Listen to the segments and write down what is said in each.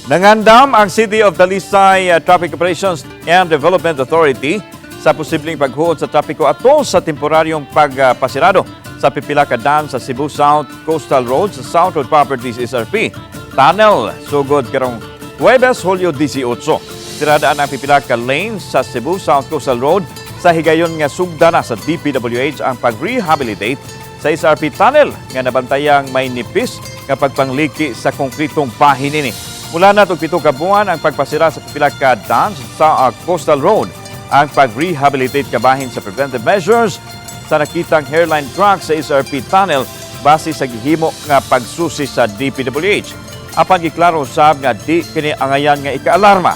Nangandam ang City of Talisay Traffic Operations and Development Authority sa posibleng paghuot sa trapiko atol sa temporaryong pagpasirado sa pipila ka daan sa Cebu South Coastal Road sa South Road Properties SRP Tunnel sugod karong Huwebes, Hulyo 18. Siradaan ang pipila ka lanes sa Cebu South Coastal Road sa higayon nga sugda na sa DPWH ang pag-rehabilitate sa SRP Tunnel nga nabantayang may nipis nga pagpangliki sa konkritong bahin nini. Mula na 7 ka buwan ang pagpasira sa pipila ka dam sa Coastal Road. Ang pag-rehabilitate kabahin sa preventive measures sa nakitang hairline crack sa SRP Tunnel base sa gihimo nga pagsusi sa DPWH. Apan giklaro usab nga di kini angayan nga ikaalarma.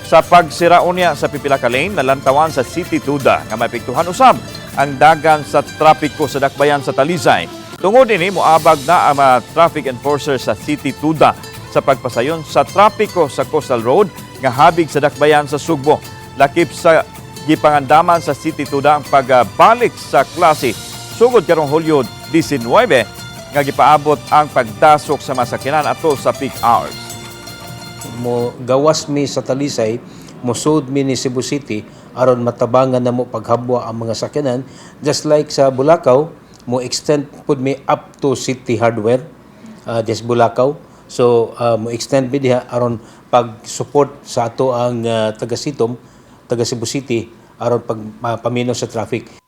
Sa pagsira unya sa pipila ka lane, nalantawan sa City Tuda nga maepektuhan usab ang dagan sa trapiko sa dakbayan sa Talisay. Tungod ini, moabag na ang mga traffic enforcer sa City Tuda sa pagpasayon sa trapiko sa Coastal Road nga habig sa dakbayan sa Sugbo. Lakip sa gipangandaman sa City Tuda ang pagbalik sa klase sugod karong Hulyo 19 nga gipaabot ang pagdasok sa masakyanan ato sa peak hours. Mo gawas mi sa Talisay, mosud mi ni Cebu City aron matabangan namo paghabwa ang mga sakyanan. Just like sa Bulacau, mo extend pud mi up to City Hardware des Bulacau. So mo extend mi diha aron pag support sa ato ang taga Citom, taga Cebu City, aron pag pamino sa traffic.